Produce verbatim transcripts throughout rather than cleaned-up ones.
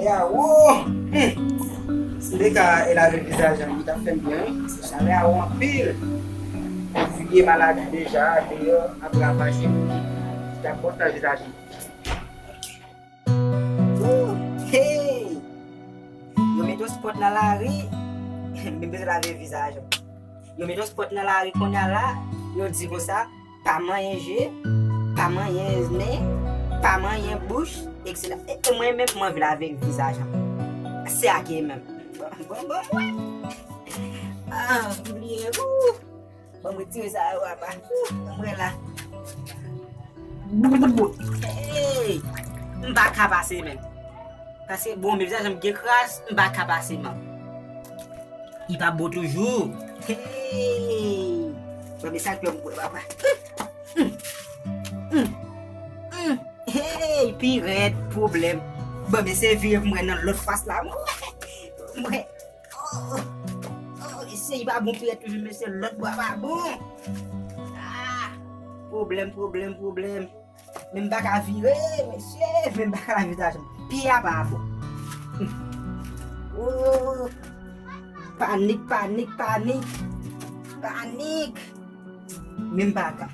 Ya, wo! Hmm. Si m te ka lave vizaj an, li t ap fè m byen, wi. Chalè a wo anpil. Mwen vye maladi deja, deyò, ap ravaje m. Li t ap bòt nan vizaj mwen. Woo! Hey! Yo mete yon spot nan lari, m bezwen lave vizaj. Yo mete yon spot nan lari kounye a la, yo di konsa, pa manyen je, pa manyen nen, pa manyen bouch, et cetera. E, e mwen menm, mwen anvi lave vizaj an. Se a ki e menm. Bon, bon, bon, mwen. Ah, m bliye. Woo! Ban m retire sa yo apa. Woo! Ban m wè la. Hey! M pa ka pase, menm. Paske, bon, men vizaj an gen kras, m pa ka pase, man. Li pa bon toujou. Hey! Bon, men sa k fè m kwè, papa. Hey, pi rèd, pwoblèm. Bon, men se vire pou mwen nan lòt fas la. Mwen, oh, oh, mesye, li pa bon pi rèd toujou, mesye, lòt bò a pa bon. Ah, pwoblèm, pwoblèm, pwoblèm. Men m pa ka vire, mesye, men m pa ka lave vizaj mwen. Pye a pa bon. Oh, panik, panik, panik. Panik. Men m pa ka.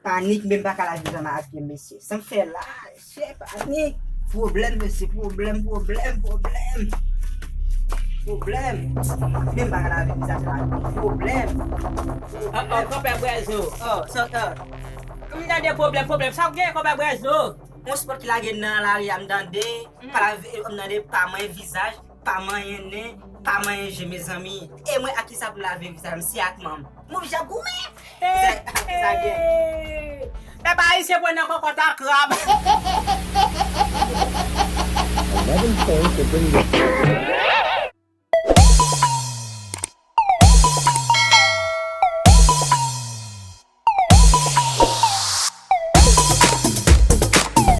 Panik, men m pa ka lave vizaj mwen avè mesye. Sa m fè la, mesye, panik. Pwoblèm, mesye, pwoblèm, pwoblèm, pwoblèm. Pwoblèm. Men m pa ka lave vizaj la. Pwoblèm. Oh, oh, konpè Brèzo. Oh, sa, oh. M tande pwoblèm, pwoblèm. Sa w gen, konpè Brèzo? Yon spot ki lage nan lari a, m tande, pa lave, m tande, pa manyen vizaj, pa manyen nen, pa manyen je, mezanmi. E mwen, ak ki sa pou m lave vizaj m, si ak manman m? M oblije ap goumen. Sa, sa gen. Pèp ayisyen pran nan kòkòt a krab. Eleven points have been